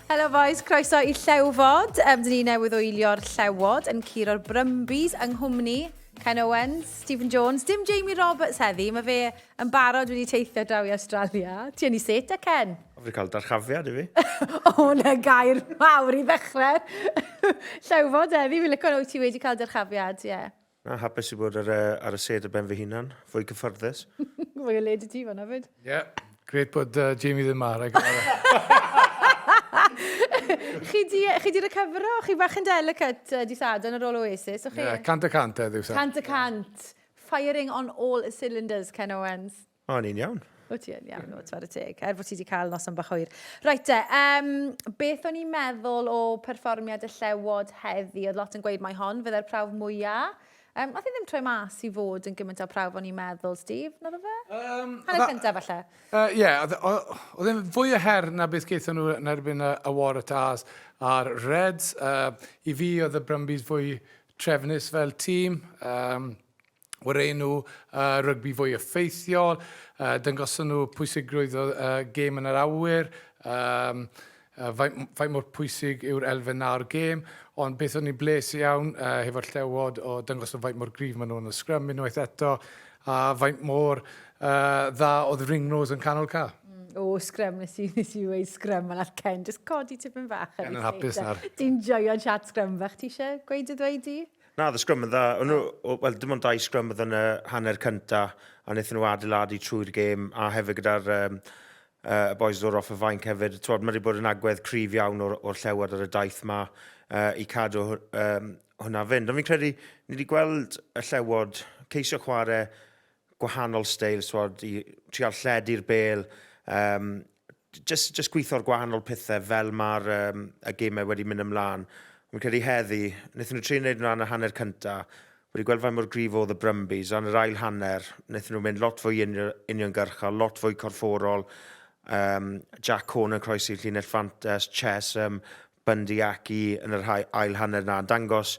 Helo boys, croeso i Llewfod. Um, dyn ni newydd oelio'r Llewod yn curo'r Brumbies yng nghwmni Ken Owens, Stephen Jones. Dim Jamie Roberts heddi, mae fe yn barod wedi teithio draw i Australia. Ti yn ei set e, Ken? O, fi cael darchafiad i fi. o, na gair mawr i ddechrau. Llewfod heddi, fi'n licio wyt ti wedi cael dyrchafiad, ie. Yeah. Na, hapus i bod ar, y, ar y sed ar ben fy hunan, fwy cyffyrddus. Fwy o le dy ti fan'na fyd. Ie, yeah. Grêt bod Jamie ddim ar. Chi di, chi di recovero? Chi bach yn delicate di Sadwrn ar ôl Oasis, o'ch chi? Ie, yeah, 100% heddiw. 100%. Firing on all cylinders, Ken Owens. O, ni'n iawn. Wyt ti yn iawn, o, chwarae teg. Er bod ti wedi cael noson bach hwyr. Reit te, um, beth o'n i'n meddwl o perfformiad y Llewod heddi? Oedd lot yn gweud mai hon fydde'r prawf mwyaf. Um, nath i ddim troi mas i fod yn gymaint o prawf o'n i'n meddwl, Steve, naddo fe? Hanner cyntaf, falle. Ie, uh, yeah, oedd e'n fwy o her na beth gaethon nhw yn erbyn y, y Waratahs a'r Reds. I fi, oedd y Brumbies fwy trefnus fel tîm. Um, Chwaraeon nhw uh, rygbi fwy effeithiol, uh, dangoson nhw pwysigrwydd o uh, gêm yn yr awyr, um, uh, faint, faint mor pwysig yw'r elfen na o'r gêm, ond beth o'n i'n bles iawn uh, hefo'r Llewod o dangos nhw faint mor gryf maen nhw yn y sgrym unwaith eto, a faint mor uh, dda oedd Ringrose yn canol ca. O, sgrym, nes i, nes i weud sgrym, a nath Ken just codi tipyn bach. Ken yn hapus nawr. Ti'n joio chat sgrym bach. Ti eisiau gweud dy ddweud di? Na, oedd y sgrym yn dda. O'n nhw, wel, dim ond dau sgrym oedd yn y hanner cynta, a wnaethon nhw adeiladu trwy'r gêm, a hefyd gyda'r um, uh, y boys ddod off y fainc hefyd. Twod, mae wedi bod yn agwedd cryf iawn o'r, or Llewod ar y daith ma uh, i cadw um, hwnna fynd. Ond fi'n credu, ni wedi gweld y Llewod ceisio chwarae gwahanol steils, twod, i trial lledu'r bel, um, just, just gweithio'r gwahanol pethau fel mae'r um, y gemau wedi mynd ymlaen. Fi'n credu heddi, wnaethon nhw trio wneud hwnna yn y hanner cynta, wedi gweld faint mor gryf oedd y Brumbies, a yn yr ail hanner, wnaethon nhw mynd lot fwy uniongyrchol, lot fwy corfforol, um, Jack Horner yn croesi llinell fantes, Chesham, Bundy Aki yn yr ail hanner na, yn dangos,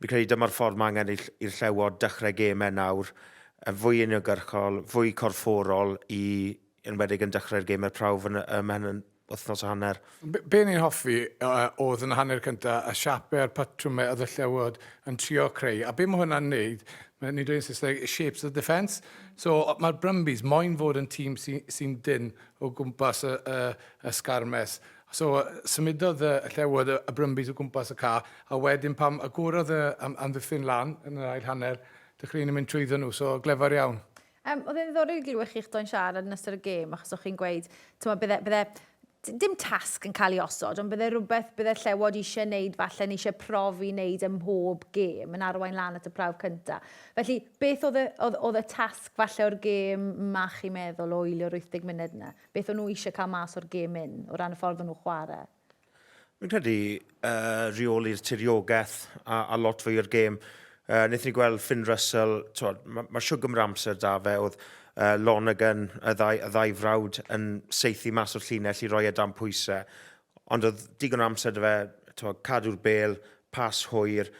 fi'n credu dyma'r ffordd mae angen i'r Llewod dechrau gemau nawr, yn fwy uniongyrchol, fwy corfforol i, enwedig yn dechrau'r gemau prawf yn, ymhen yn wythnos a hanner. Be, be ni'n hoffi uh, oedd yn y hanner cyntaf, y siapau a'r patrymau oedd y Llewod yn trio creu. A be mae hwnna'n neud, mae ni'n dweud yn Saesneg, shapes the defence. So mae'r Brumbies moyn fod yn tîm sy'n sy dyn o gwmpas y, y, y sgarmes. So symudodd y Llewod y, y Brumbies o gwmpas y ca, a wedyn pam agorodd y am, amddiffyn lan yn yr ail hanner, dechreuon nhw mynd trwyddo nhw, so glefar iawn. Um, oedd e'n ddiddorol i glywed chi'ch doi'n siarad yn ystod y gêm, achos o'ch chi'n gweud, ti'n bydde, bydde, dim tasg yn cael ei osod, ond bydde rhywbeth bydde Llewod eisiau wneud falle, neu eisiau profi wneud ym mhob gêm, yn arwain lan at y prawf cyntaf. Felly, beth oedd y, oedd, oedd y tasg falle o'r gêm ma chi'n meddwl o wylio'r 80 munud yna? Beth o'n nhw eisiau cael mas o'r gêm un, o ran y ffordd o'n nhw'n chwarae? Fi'n credu reoli'r tiriogaeth a, a lot fwy o'r gêm. Wnaethon ni gweld Finn Russell, twod, mae ma siwgr amser da fe, oedd Lonergan, y ddau, y ddau frawd yn seithi mas o'r llinell i roi e dan pwysau. Ond oedd digon o amser da fe, twod, cadw'r bel, pas hwyr,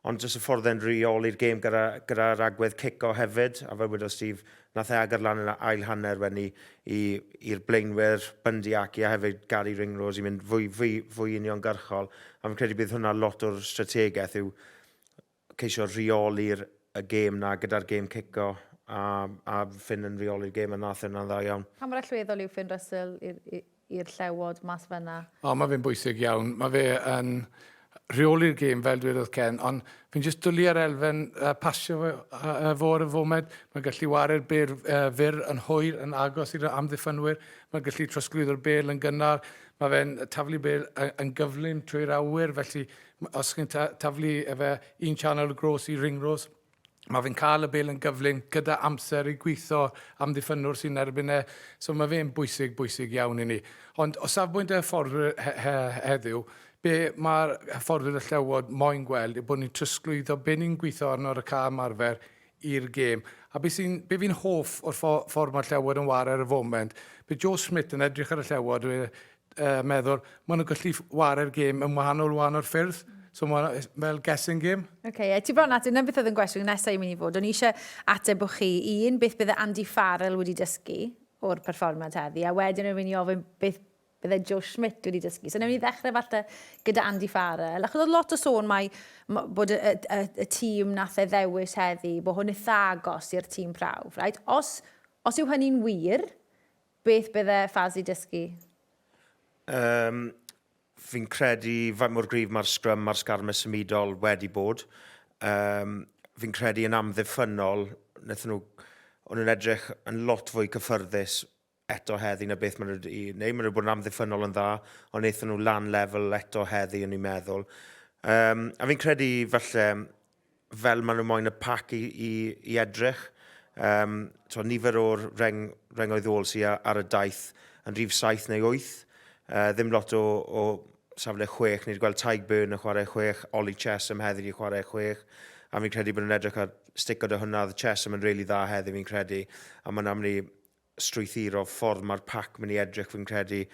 Ond jyst y ffordd e'n rheoli'r gêm gyda, gyda'r agwedd cico hefyd, a fel wedodd Steve, nath e agor lan yn y ail hanner wedyn i, i'r blaenwyr, Bundy Aki a hefyd Gary Ringrose i mynd fwy, fwy, fwy uniongyrchol. A fi'n credu bydd hwnna lot o'r strategaeth yw ceisio rheoli'r y gêm na gyda'r gêm cico a, a Finn yn rheoli'r gêm a nath e hwnna'n dda iawn. Pa mor allweddol yw Finn Russell i'r i'r Llewod mas fan'na? O, mae fe'n bwysig iawn. Mae fe yn rheoli'r gêm, fel dwedodd Ken, ond fi'n jyst dwlu ar elfen uh, pasio fo, uh, fo ar y foment. Mae'n gallu ware'r bêl uh, fyr yn hwyr, yn agos i'r amddiffynwyr. Mae'n gallu trosglwyddo'r bêl yn gynnar. Mae fe'n taflu bêl yn, yn gyflym trwy'r awyr, felly os chi'n ta taflu efe un channel gros i Ringrose, Mae fe'n cael y bêl yn gyflym gyda amser i gwitho amddiffynnwr sy'n erbyn e. So mae fe'n bwysig, bwysig iawn i ni. Ond o safbwynt y hyfforddwyr he he heddiw, be mae'r hyfforddwyr y Llewod moyn gweld yw bod ni'n trosglwyddo be ni'n gweithio arno ar y cae ymarfer i'r gêm. A be, sy'n, be fi'n hoff o'r ffordd mae'r Llewod yn ware ar y foment, bydd Joe Schmidt yn edrych ar y Llewod uh, meddwl, maen nhw'n gallu ware'r gêm yn wahanol wahanol ffyrdd. So mae'n fel guessing game. Oce, okay, ti bron at, yna beth oedd yn gwestiwn nesaf i'n mynd i fod. O'n i eisiau ateb o chi. Un, beth bydde Andy Farrell wedi dysgu o'r perfformiad heddi, a wedyn o'n mynd i ofyn beth bydde Joe Schmidt wedi dysgu? So, newn ni ddechrau falle gyda Andy Farrell. Achos oedd lot o sôn mai bod y, y, y, y tîm nath e ddewis heddi, bod hwn eitha agos i'r tîm prawf, right? Os, os yw hynny'n wir, beth bydde Faz i dysgu? Um, fi'n credu faint mor gryf mae'r sgrym a'r sgarmes symudol wedi bod. Um, fi'n credu yn amddiffynnol, wnaethon nhw, o'n nhw'n edrych yn lot fwy cyffyrddus eto heddi na beth maen nhw wedi wneud. Maen nhw wedi bod yn amddiffynnol yn dda, ond wnaethon nhw lan lefel eto heddi, o'n i'n meddwl. Um, a fi'n credu falle, fel maen nhw moyn y pac i, i, i edrych, um, to, nifer o'r reng, rengoedd ôl sydd ar y daith yn rhif 7 neu 8. Uh, ddim lot o, o safle chwech, ni wedi gweld Taig Byrne yn chwarae chwech, Ollie Chesham heddi wedi chwarae chwech, a fi'n credu bod nhw'n edrych ar stico dy hwnna, oedd Chesham yn rili dda heddi fi'n credu, a mae'n amlu strwythuro ffordd mae'r pac mynd i edrych fi'n credu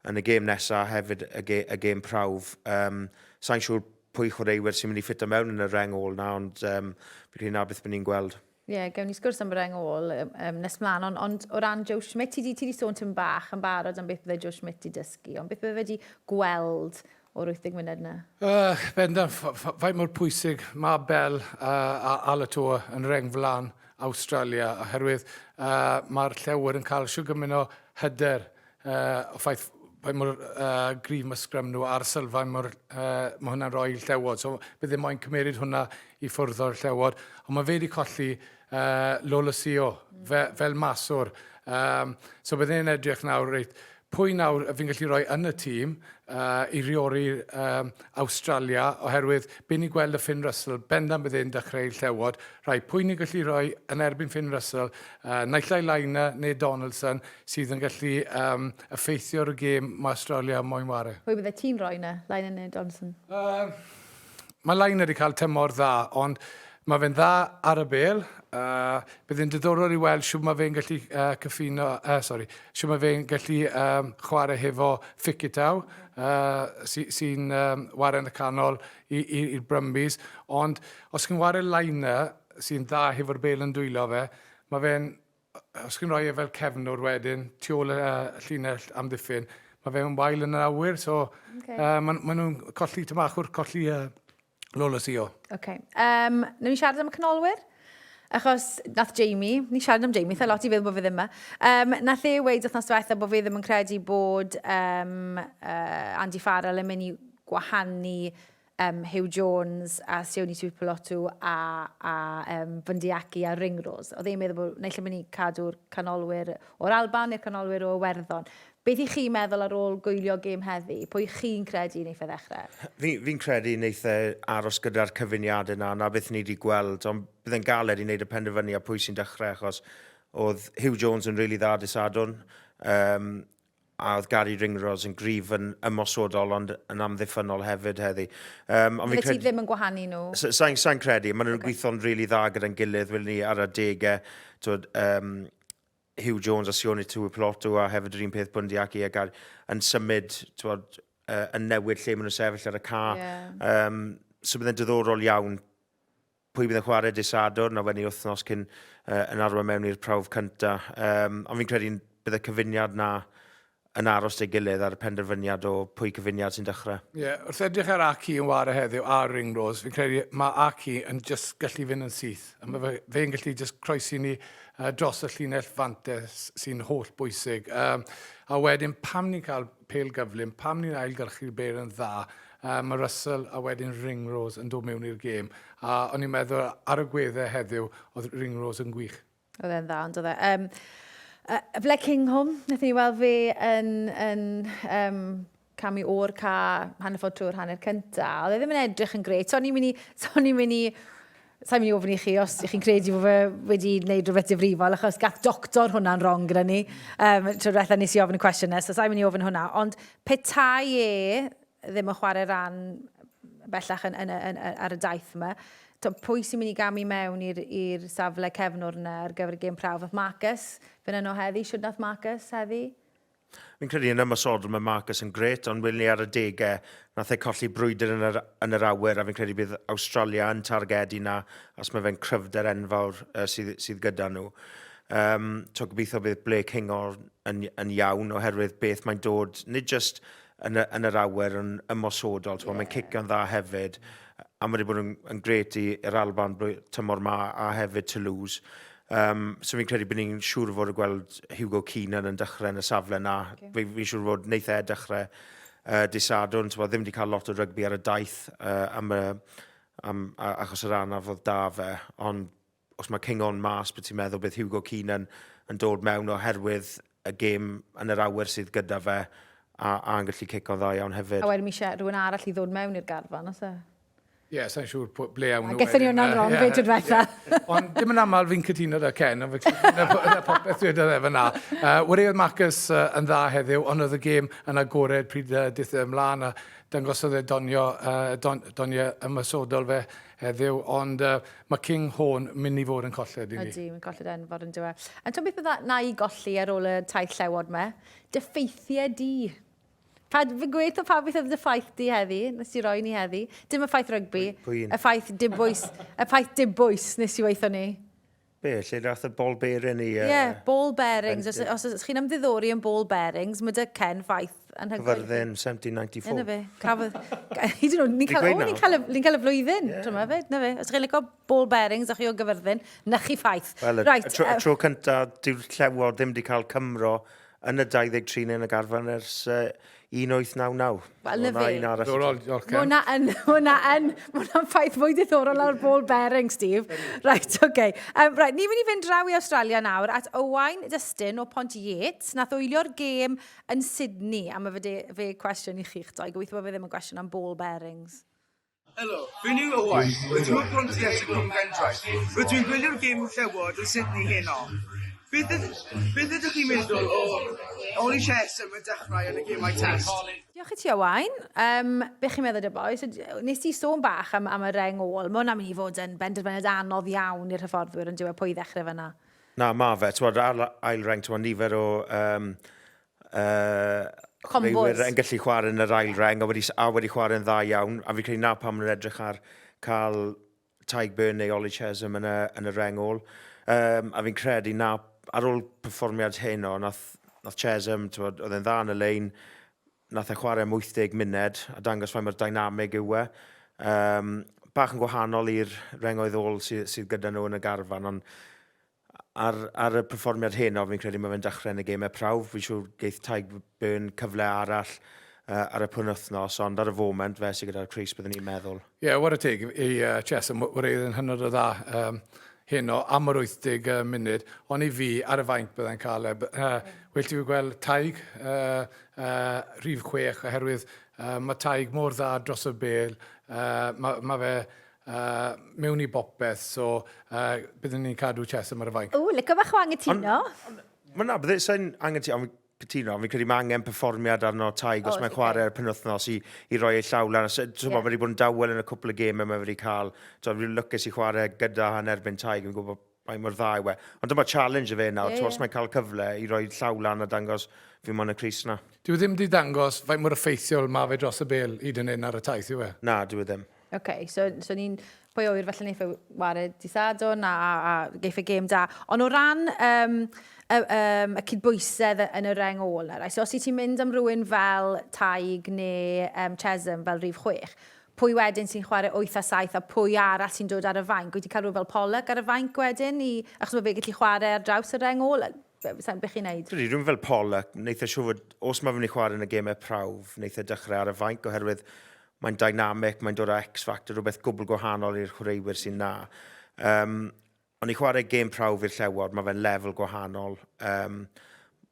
yn y gêm nesaf a hefyd y, ge, y gêm prawf. Um, Sa'n siŵr pwy chwaraewyr sy'n mynd i ffito mewn yn y reng ôl na, ond um, fi'n credu na beth bydd ni'n gweld. Ie, yeah, gewn ni sgwrs am y reng ôl um, um, nes mlaen, ond, ond o ran Joe Schmidt, ti di, ti di sôn tyn bach yn barod am beth bydde Joe Schmidt di dysgu, ond beth bydde fe di gweld o'r 80 munud yna? Uh, bendant, faint mor pwysig mae Bell uh, a Alatoa yn reng flan Awstralia, oherwydd uh, mae'r llewyr yn cael siw gymaint o hyder uh, o ffaith faint mor uh, gryf mae sgrym nhw a'r sylfaen mor, uh, mae hwnna'n rhoi i'r llewod. So bydd ddim moyn cymeryd hwnna i ffwrdd o'r llewod. Ond mae fe wedi colli uh, Lolosio fe, fel maswr. Um, so bydd e'n edrych nawr, reit, pwy nawr fi'n gallu rhoi yn y tîm uh, i reori um, Awstralia, oherwydd be ni'n gweld y Finn Russell, bendant bydd e'n dechrau llewod, rhai pwy ni'n gallu rhoi yn erbyn Finn Russell, uh, naill ai Laina neu Donaldson, sydd yn gallu um, effeithio ar y gêm mae Australia moyn ware. Pwy bydde ti'n rhoi na, Laina neu Donaldson? Uh, mae Laina wedi cael tymor dda, ond Mae fe'n dda ar y bêl. Uh, bydd e'n diddorol i weld siwr mae fe'n gallu uh, cyffino, uh, sorry, siwr mae fe'n gallu um, chwarae hefo Ficitaw, uh, sy'n sy um, ware yn y canol i'r Brumbies. Ond os chi'n ware liner sy'n dda hefo'r bêl yn dwylo fe, mae fe'n os chi'n rhoi e fel cefnwr wedyn, tu ôl y uh, llinell amddiffyn, mae fe'n wael yn yr awyr, so okay. uh, maen ma nhw'n colli tymachwr, colli uh, Lolosio. OK. Um, Newn ni siarad am y canolwyr? Achos nath Jamie, ni siarad am Jamie, eitha lot i feddwl bod fe ddim yma. Um, nath e weid wythnos diwetha bod fe ddim yn credu bod um, uh, Andy Farrell yn mynd i gwahanu um, Hugh Jones a Sione Tuipulotu a, a um, Bundyaki a Ringrose. Oedd e'n meddwl bod naill yn mynd i cadw'r canolwyr o'r Alban neu'r canolwyr o Iwerddon. Beth i chi'n meddwl ar ôl gwylio gêm heddi? Pwy chi'n credu wneith e ddechrau? Fi'n fi credu wneith e aros gyda'r cyfuniadau na, na beth ni wedi gweld, ond bydd e'n galed i wneud y penderfyniad pwy sy'n dechrau, achos oedd Hugh Jones yn rili really dda dy Sadwrn, um, a oedd Gary Ringrose yn gryf yn ymosodol ond yn amddiffynnol hefyd heddi. Um, ond fi'n credu... ti ddim yn gwahanu nhw? Sa'n sa credu, maen nhw'n okay. gweithio'n rili really dda gyda'n gilydd, welwn ni ar adegau, twyd, um, Hugh Jones a Sione Tuipulotu a hefyd yr un peth Bundyaki a Gary yn symud, twod, uh, yn newid lle maen nhw'n sefyll ar y ca. Yeah. Um, so bydd e'n diddorol iawn pwy bydd yn chwarae dydd Sadwrn a wedyn wythnos cyn uh, yn arwain mewn i'r prawf cynta. Um, ond fi'n credu bydd y cyfuniad na yn aros 'da'i gilydd ar y penderfyniad o pwy cyfuniad sy'n dechrau. Ie, yeah, wrth edrych ar Aki yn ware heddiw a Ringrose, fi'n credu mae Aki yn just gallu fynd yn syth. A mae fe'n fe gallu just croesi ni uh, dros y llinell fantes sy'n holl bwysig. Um, a wedyn pam ni'n cael pêl gyflym, pam ni'n ailgylchu'r bêl yn dda, uh, mae Russell a wedyn Ringrose yn dod mewn i'r gêm. A o'n i'n meddwl ar y gweddau heddiw, oedd Ringrose yn gwych. Oedd e'n dda, ond oedd e. Um, uh, Blair Kinghorn, wnaethon ni weld fe yn, yn um, camu o'r ca hanner ffordd trwy'r hanner cynta. Oedd e ddim yn edrych yn gret. So o'n i'n mynd i... So o'n i'n mynd i Sa'n mynd i ofyn i chi os ych chi'n credu bod fe wedi gwneud rhywbeth difrifol, achos gath doctor hwnna'n wrong gyda ni. Um, tro diwetha nes i ofyn y cwestiwn so sa'n mynd i ofyn hwnna. Ond petai e ddim yn chwarae ran bellach yn, yn, yn, yn, ar y daith yma, to, pwy sy'n mynd i gamu mewn i'r safle cefnwr yna ar gyfer y gêm prawf? Nath Marcus fynd yno heddi? Shwd nath Marcus heddi? Fi'n credu yn ymosodol mae Marcus yn gret, ond welwn ni ar y degau, nath e colli brwydr yn yr, yn yr awyr, a fi'n credu bydd Awstralia yn targedu na, os mae fe'n cryfder enfawr uh, sydd, sydd gyda nhw. Um, to, gobeithio bydd Blake Kinghorn yn, yn iawn oherwydd beth mae'n dod, nid just yn, y, yn yr awyr, yn ymosodol, yeah. mae'n cicio'n dda hefyd, a mae wedi bod yn, yn gret i'r Alban tymor ma a hefyd Toulouse. Um, so fi'n credu bod ni'n siŵr fod y gweld Hugo Keenan yn dechrau yn y safle na. Okay. Fi'n fi siŵr fod wneith e dechrau dydd Sadwrn. Ti'n ddim wedi cael lot o rygbi ar y daith am y, am, a, achos yr anaf oedd da fe. Ond os mae King on mas, beth ti'n meddwl bydd Hugo Keenan yn dod mewn oherwydd y gêm yn yr awyr sydd gyda fe a, a yn gallu cico'n dda iawn hefyd. A wedyn mi eisiau rhywun arall i ddod mewn i'r garfan, os e? Ie, yeah, sa'n siŵr ble awn nhw. Gethon ni hwnna'n wrong fe tro diwetha. Ond dim yn aml fi'n cytuno da Ken, ond fi'n cytuno popeth dwedodd e fyna. Uh, Wrei Marcus uh, yn dda heddiw, ond oedd y gêm yn agored pryd uh, dith e ymlaen a dangosodd e donio, uh, don, donio ymosodol fe heddiw, ond uh, mae King Horn mynd i fod yn colled i ni. Ydy, mae'n colled enfawr yn diwedd. A ti'n beth bydda na i golli ar ôl y taith llewod me? Dy ffeithiau di. Pa, fy gweithio pa beth oedd dy ffaith di heddi, nes i roi ni heddi. Dim y ffaith rygbi, y ffaith dibwys, y ffaith dibwys nes i weithio ni. Be, lle nath y ball bearing i... Ie, yeah, ball bearings. Os, os, os chi'n ymddiddori yn ball bearings, mae dy Ken ffaith anhygoel. Cyfyrddin, 1794. Yna fe. Cafodd... Hyd yn oed, ni'n cael, oh, ni'n cael, ni cael y flwyddyn, yeah. tro fyd, na fe. Os chi'n licio ball bearings a chi o Gyfyrddin, na chi ffaith. Wel, y, right, y, tro, y tro cyntaf, dyw'r llewod ddim wedi cael Cymro yn y 23 neu yn y garfan ers uh, 1899. Wel, na fe. Diddorol, diolch Ken. Mae hwnna yn, hwnna yn, mae hwnna'n ffaith fwy diddorol ar ball bearing, Steve. Right, oce. Okay. Um, right, ni'n mynd i fynd draw i Australia nawr at Owain Dustin o Pont Yates. Nath wylio'r gêm yn Sydney. A mae fe, de, fe cwestiwn i chi'ch doi. Gobeithio bod fe ddim yn gwestiwn am ball bearings. Helo, fy enw yw Owain, rydw i o Brontias y Cwm Gwendraeth. Rydw i'n gwylio'r gêm Llewod yn Sydney heno. Beth, yd, beth ydych chi'n meddwl o Ollie Chesham yn dechrau yn y gemau test? Diolch i ti, Owain. Um, be chi'n meddwl, dy boys? Nes ti sôn bach am, am y reng ôl. Mae hwnna'n mynd i fod yn benderfyniad anodd iawn i'r hyfforddwyr yn diwedd pwy ddechrau fyna. Na, ma fe. T'mod, ar ail reng, t'mod, nifer o um, uh, chwaraewyr yn gallu chwarae yn yr ail reng a wedi, a wedi chwarae'n dda iawn. A fi credu na pam maen nhw'n edrych ar cael Tyg Byrne neu Ollie Chesham yn y, yn y reng ôl. Um, a fi'n credu na ar ôl perfformiad heno, nath, nath Chesham, oedd e'n dda yn y lein, nath e chwarae am 80 munud a dangos faint mor dynamig yw e. Um, bach yn gwahanol i'r rengoedd ôl sydd, sydd gyda nhw yn y garfan, ond ar, ar y perfformiad heno, fi'n credu mae fe'n dechrau yn y gemau prawf. Fi'n siŵr geith Tyg Byrne cyfle arall uh, ar y penwythnos, ond ar y foment fe sydd gyda'r crys byddwn ni'n meddwl. Ie, yeah, what a teg i uh, Chesham, wreiddiol yn hynod o dda um, heno am yr 80 uh, munud, ond i fi ar y fainc byddai'n cael e. Uh, well ti fi gweld Taig, uh, uh, rhif 6, oherwydd uh, mae Taig mor dda dros y bel, uh, mae ma fe uh, mewn i bopeth, so uh, byddwn ni'n cadw Chesham ar y fainc. O, licio bach o angytuno. Mae na, bydde, sa'n angytuno, ond cytuno, fi'n credu mae angen perfformiad arno Taig os oh, mae'n chwarae ar y penwythnos i, i roi ei llaw lan. So, yeah. Mae wedi bod yn dawel yn y cwpl o gemau mae wedi cael. So, fi'n lwcus i chwarae gyda han erbyn Taig, fi'n gwybod faint mor dda yw e. Ond dyma challenge i fe nawr, yeah, yeah. os mae'n cael cyfle i roi llaw lan a dangos fi moyn y crys na. Dyw e ddim wedi dangos faint mor effeithiol mae fe dros y bel hyd yn hyn ar y taith, yw e? Na, dyw e ddim. OK, so, so ni'n pwy oer falle wneith e ware di Sadwrn a, a, a geiff e gêm da. Ond o ran um, y, um, y cydbwysedd yn y reng ôl na, right? so os i ti'n mynd am rhywun fel Taig neu um, Chesham fel rhif 6, pwy wedyn sy'n chwarae 8 a 7 a pwy arall sy'n dod ar y fainc? Wyt ti'n cael rhywun fel Pollock ar y fainc wedyn? I, achos mae fe gallu chwarae ar draws y reng ôl? Be chi'n neud? Rydw, rhywun fel Pollock, wneith e siŵr fod, os mae fe'n mynd i chwarae yn y gemau prawf, wneith e dechrau ar y fainc oherwydd mae'n dynamic, mae'n dod â X-factor, rhywbeth gwbl gwahanol i'r chwaraewyr sy'n na. Um, ond i chwarae gêm prawf i'r Llewod, mae fe'n lefel gwahanol. Um,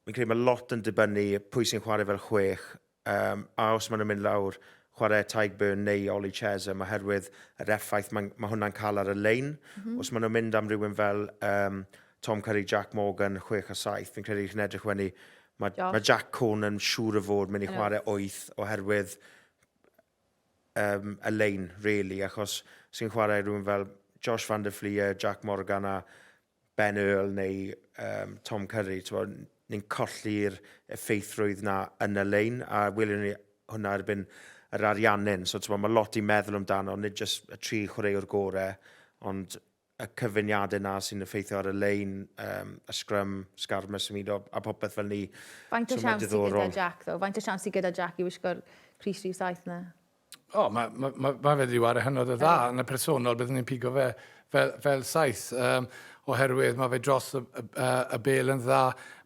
fi'n credu mae lot yn dibynnu pwy sy'n chwarae fel chwech, um, a os maen nhw'n mynd lawr, chwarae Tyg Byrne neu Ollie Chesham oherwydd yr effaith mae, mae hwnna'n cael ar y lein. Mm -hmm. Os maen nhw'n mynd am rhywun fel um, Tom Curry, Jack Morgan, 6 a 7, fi'n credu chi'n edrych wedi, mae, mae Jack Cohn yn siŵr o fod mynd i chwarae 8 oherwydd um, y lein, really, achos sy'n chwarae rhywun fel Josh van der Fleer, Jack Morgan a Ben Earl neu um, Tom Curry, ni'n colli'r effeithrwydd na yn y lein, a welwn ni hwnna erbyn yr Ariannin. So mae lot i meddwl amdano, nid jyst y tri chwaraewr gorau, ond y cyfuniadau na sy'n effeithio ar y lein, um, y scrum, sgarmes symudo a popeth fel ni. Faint o so siawns i gyda Jack, ddo? Faint o siawns i gyda Jack i wisgo'r crys rhif 7 na? O, mae ma, ma, ma fe wedi wario hynod o dda. Yn y personol, byddwn ni'n pigo fe fel, fel saith, um, oherwydd mae fe dros y, y, y, y bel yn dda,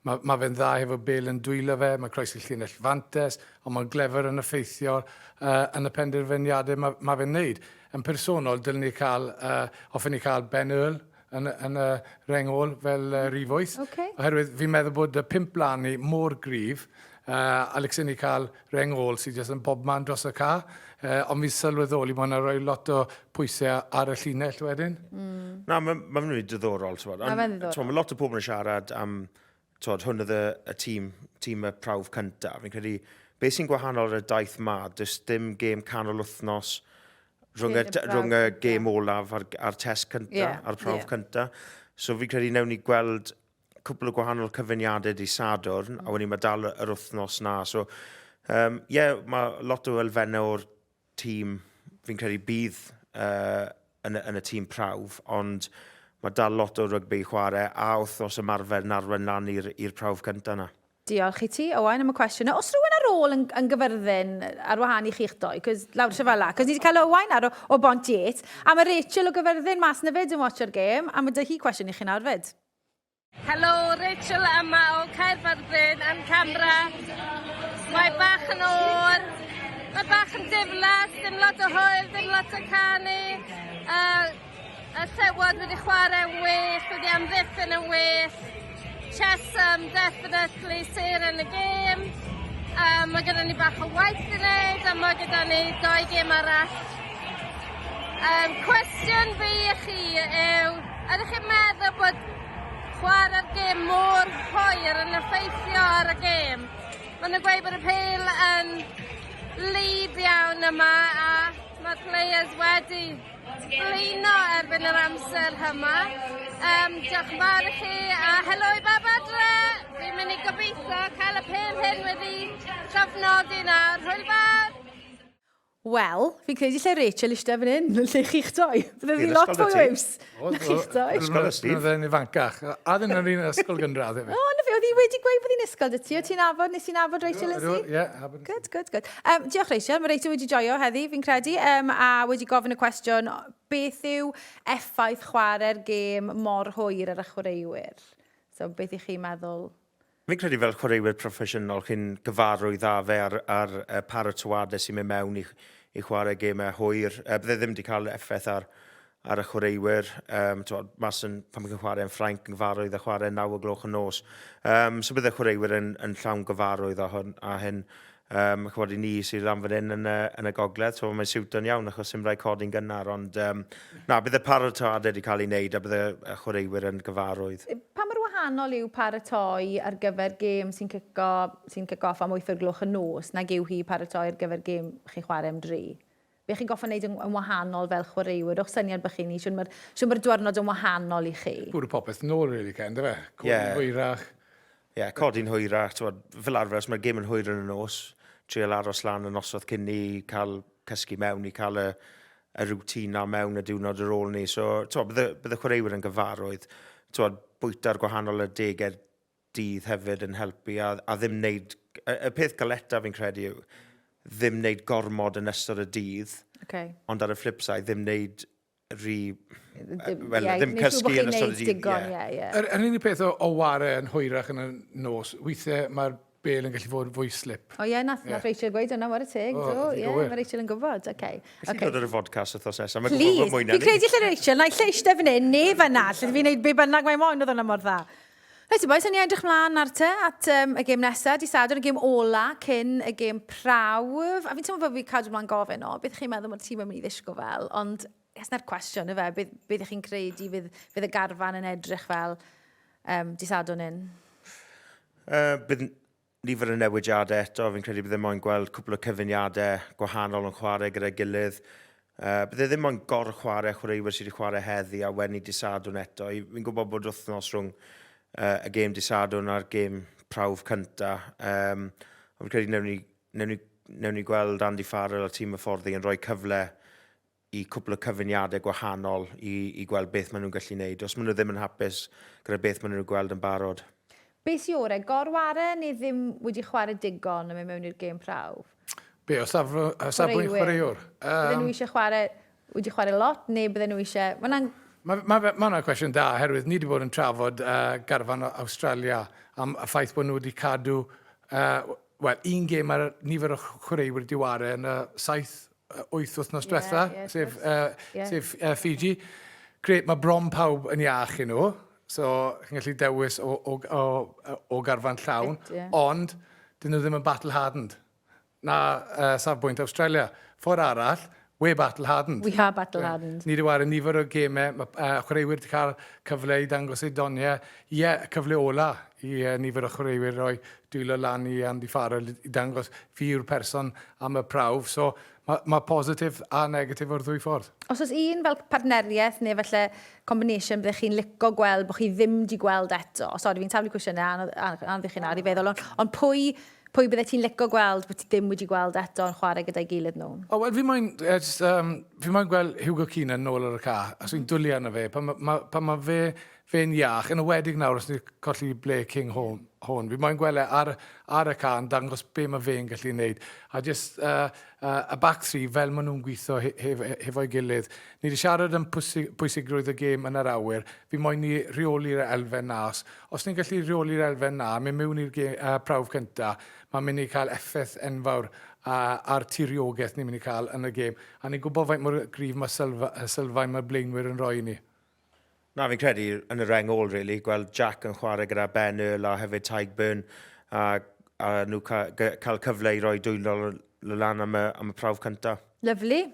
mae, ma fe'n dda hefo bel yn dwylo fe, mae croesi llinell fantes, ond mae'n glefer yn effeithio uh, yn y penderfyniadau mae, ma fe'n neud. Yn personol, dylen ni cael, uh, hoffen ni cael Ben Earl yn, yn y reng ôl fel uh, rhif wyth. Okay. Oherwydd fi'n meddwl bod y pump blaen ni mor gryf, uh, a licsen ni cael reng ôl sydd jyst yn bobman dros y ca. Uh, ond fi'n sylweddoli bod hwnna'n rhoi lot o pwysau ar y llinell wedyn. Mm. Na, mae'n ma rili diddorol. Mae fe'n ddiddorol. Mae lot o pobl yn siarad am twod, hwn oedd y, y tîm, tîm y prawf cyntaf. Fi'n credu, beth sy'n gwahanol ar y daith ma, does dim gêm canol wythnos rhwng y, rhwng y gêm olaf a'r, a'r test cyntaf, yeah, a'r prawf yeah. cyntaf. So fi'n credu newn ni gweld cwpl o gwahanol cyfuniadau di Sadwrn, mm. a wedyn mae dal yr wythnos na. So, um, yeah, mae lot o elfennau o'r tîm, fi'n credu bydd uh, yn, yn y tîm prawf, ond mae dal lot o rygbi i chwarae a wythnos ymarfer yn arwain lan i'r prawf cyntaf yna. Diolch i ti, Owain, am y cwestiwn. Os rhywun ar ôl yn, yn gyfyrddin ar wahân i chi'ch doi, cos lawr eisiau fel la, cos ni wedi cael Owain ar o, o Bont Yates, a mae Rachel o Gyfyrddin mas na fyd yn watcho'r gêm, a mae dy hi cwestiwn i chi nawr fyd. Helo, Rachel yma o Caerfyrddin yn Canberra. Mae bach yn oer, mae bach yn diflas, dim lot o hwyl, dim lot o canu. Uh, y llewod wedi chwarae yn well, wedi amddiffyn yn well. Chesham definitely sêr yn y gêm. Um, mae gyda ni bach o waith i wneud a mae gyda ni doi gêm arall. Um, cwestiwn fi i chi yw, ydych chi'n meddwl bod chwarae'r gêm mor hwyr yn effeithio ar y gêm? Maen nhw'n gweud bod y pêl yn lib iawn yma a mae'r players wedi blino erbyn yr amser yma. Um, diolch yn fawr i chi a helo i bawb adre. Fi'n mynd i gobeithio cael y pêl hyn wedi llofnodi nawr. Hwyl fawr! Wel, fi'n credu lle Rachel eistedd fan hyn, lle chi'ch doi. Bydde fi lot fwy o iws na chi'ch doi. Ysgol y Steve. Oedd e'n ifancach. A ddim yn un ysgol gynradd hefyd. O, na fe, oedd hi wedi gweud bod hi'n ysgol dy ti. O ti'n nabod, nes i'n nabod Rachel yn syth? Ie, Good, good, good. Um, diolch Rachel, mae Rachel wedi joio heddi, fi'n credu, um, a wedi gofyn y cwestiwn, beth yw effaith chwarae'r gêm mor hwyr ar y chwaraewyr? So, beth i chi'n meddwl? Fi'n credu fel chwaraewyr proffesiynol chi'n gyfarwydd â fe a'r, ar y paratoadau sy'n mynd mewn i, i chwarae gemau hwyr. E, bydde ddim wedi cael effaith ar, ar y chwaraewyr. Um, twod, mas yn, pan chi'n chwarae yn Ffrainc yn gyfarwydd â chwarae 9 o gloch y nos. Um, so bydde chwaraewyr yn, yn llawn gyfarwydd â, hwn, â hyn. Um, chwbod, i ni sydd lan fan hyn yn y, yn y gogledd, so mae'n siwto'n iawn achos sy'n rhaid codi'n gynnar, ond um, na, bydd y paratoadau wedi cael ei wneud a bydd y chwaraewyr yn gyfarwydd. Pa mor wahanol yw paratoi ar gyfer gêm sy'n cico, sy'n cico off am 8 o'r gloch y nos nag yw hi paratoi ar gyfer gêm chi'n chwarae am dri? Be chi'n goffa wneud yn, yn wahanol fel chwaraewyr? O'ch syniad bych chi'n ni? Siwn mae'r ma diwrnod yn wahanol i chi? Bwrw popeth nôl, really, Ken, dy fe? Codi'n yeah. hwyrach. Ie, yeah, codi'n hwyrach. Twod, fel arfer, os mae'r gêm yn hwyr yn y nos, trial aros lan y noswaith cyn ni cael cysgu mewn, i cael y, y routine na mewn y diwrnod ar ôl ni. So, twod, bydde, bydde chwaraewyr yn gyfarwydd. Twod, bwyta'r gwahanol adegau dydd hefyd yn helpu a, a ddim wneud... Y, y peth galeta fi'n credu yw ddim wneud gormod yn ystod y dydd, okay. ond ar y flip side ddim wneud rhy... Wel, yeah, ddim cysgu yn ystod y dydd. Digon, ie, ie. Yr unig peth o, o ware yn hwyrach yn y nos, weithiau mae'r bel yn gallu fod fwy slip. O ie, nath, yeah. nath Rachel gweud hwnna, ware teg, do. Ie, yeah, mae Rachel yn gwybod, oce. Okay. Felly okay. dod ar y fodcast wythnos nesaf, mae'n gwybod mwy na ni. Fi'n credu lle Rachel, na i lle eistedd fan hyn, neu fan'na, lle fi'n neud be bynnag mae'n moyn, oedd hwnna mor dda. Reit, boys, o'n i edrych mlaen ar te at um, y gêm nesaf, di Sadwrn, y gêm ola cyn y gêm prawf. A fi'n teimlo fel fi cadw mlaen gofyn, o, beth chi'n meddwl mae'r tîm yn mynd i ddisgwyl fel? Ond, yes, na'r cwestiwn, yfe, beth, beth ych chi'n credu fydd, fydd y garfan yn edrych fel um, di Sadwrn hyn? Uh, bydd nifer o newidiadau eto. Fi'n credu bydde moyn gweld cwpl o cyfuniadau gwahanol yn chwarae gyda'i gilydd. Uh, bydde ddim moyn gor-chwarae chwaraewyr sydd wedi chwarae heddi a wedyn di Sadwrn eto. Fi'n gwybod bod wythnos rhwng uh, y gêm di Sadwrn a'r gêm prawf cynta. Um, ond fi'n credu newn ni, newn ni, newn ni gweld Andy Farrell a tîm y fforddi yn rhoi cyfle i cwpl o cyfuniadau gwahanol i, i gweld beth maen nhw'n gallu gwneud. Os maen nhw ddim yn hapus gyda beth maen nhw'n gweld yn barod. Be sy orau, gorware neu ddim wedi chwarae digon yn mynd mewn i'r gêm prawf? Be, o safbwynt chwaraewr? Bydden nhw eisiau chwarae, wedi chwarae lot, neu bydden nhw eisiau... Mae Mae ma, ma hwnna'n cwestiwn da, oherwydd ni wedi bod yn trafod uh, garfan o Awstralia am y ffaith bod nhw wedi cadw, uh, wel, un gêm ar nifer o chwaraewyr wedi ware yn y 7, 8 wythnos diwetha, yeah, yeah, sef, uh, yeah. sef uh, Fiji. Gret, mae bron pawb yn iach i nhw, so chi'n gallu dewis o, o, o, o garfan llawn, Fit, yeah. ond dyn nhw ddim yn battle hardened. Na uh, safbwynt Australia. Ffordd arall, we're battle hardened. We are battle hardened. Ni wedi wario nifer o gemau, mae uh, chwaraewyr wedi cael cyfle i dangos eu doniau. Ie, yeah, y cyfle ola i uh, nifer o chwaraewyr roi dwylo lan i Andy Farrell i dangos fi yw'r person am y prawf. So mae ma positif a negatif o'r ddwy ffordd. Os oes un fel partneriaeth neu falle combination byddech chi'n lico gweld bod chi ddim wedi gweld eto. Sori, fi'n taflu cwestiynau anodd, anodd i chi nawr i feddwl, ond, ond pwy Pwy bydde ti'n lico gweld bod ti ddim wedi gweld eto yn chwarae gyda'i gilydd nhw? O, wel, fi moyn, uh, just, um, fi moyn gweld Hugo Keenan nôl ar y ca, a dwi'n dwlu arno fe. Pan ma, pan ma fe, fe'n iach, yn ywedig nawr os ni'n colli Blair King Horn, Horn, fi moyn gweld e ar, ar y ca yn dangos be mae fe'n gallu wneud. A just uh, uh, y back three fel maen nhw'n gweithio he, he, hefo'i gilydd. Ni wedi siarad am pwysigrwydd y gêm yn yr awyr. Fi moyn ni rheoli'r elfen na. Os, os ni'n gallu rheoli'r elfen na, mynd mewn i'r uh, prawf cynta, mae'n mynd i cael effaith enfawr uh, ar tiriogaeth ni'n mynd i cael yn y gêm. A ni'n gwybod faint mor gryf mae sylfa, sylfaen mae'r blaenwyr yn rhoi i ni. Na, fi'n credu yn y reng ôl, really, gweld Jack yn chwarae gyda Ben Earl a hefyd Tadhg Beirne, a, a nhw ca, cael cyfle i roi dwylo lan am y, am y prawf cyntaf. Lyfli.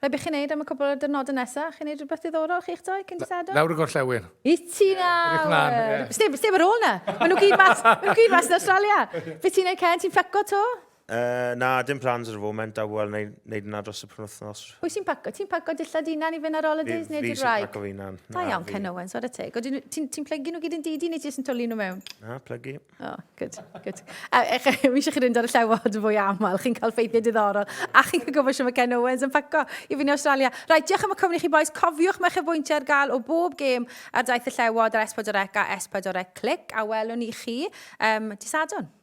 Rhaid beth chi'n neud am y cwbl o dyrnodau nesaf? Chi'n neud rhywbeth diddorol chi'ch doi cyn dydd Sadwrn? Lawr y gorllewin. I ti nawr! Sneb, sneb ar ôl na. Maen nhw gyd mas, maen nhw gyd mas yn Australia. Be ti'n neud, Ken? Ti'n paco to? Uh, na, dim plans ar y foment, a wel, neud, neud yna dros y penwythnos. Pwy sy'n paco? Ti'n paco dillad hunan i fynd ar holidays neu di'r wraig? Fi sy'n paco fi hunan. Da iawn, Ken Owens, what a teg. Ti'n ti plygu nhw gyd yn didi neu ti'n twlu nhw mewn? Na, plygu. Oh, good, good. Mi eisiau chi fynd ar y llewod yn fwy aml, chi'n cael ffeithiau diddorol, a chi'n cael gwybod sy'n mae Ken Owens yn paco i fynd i Australia. Right, diolch am y cwmni chi boys. Cofiwch mae chefbwyntiau ar gael o bob gêm ar daith y llewod ar S4C a S4C Click, a welwn ni chi um, di Sadwrn.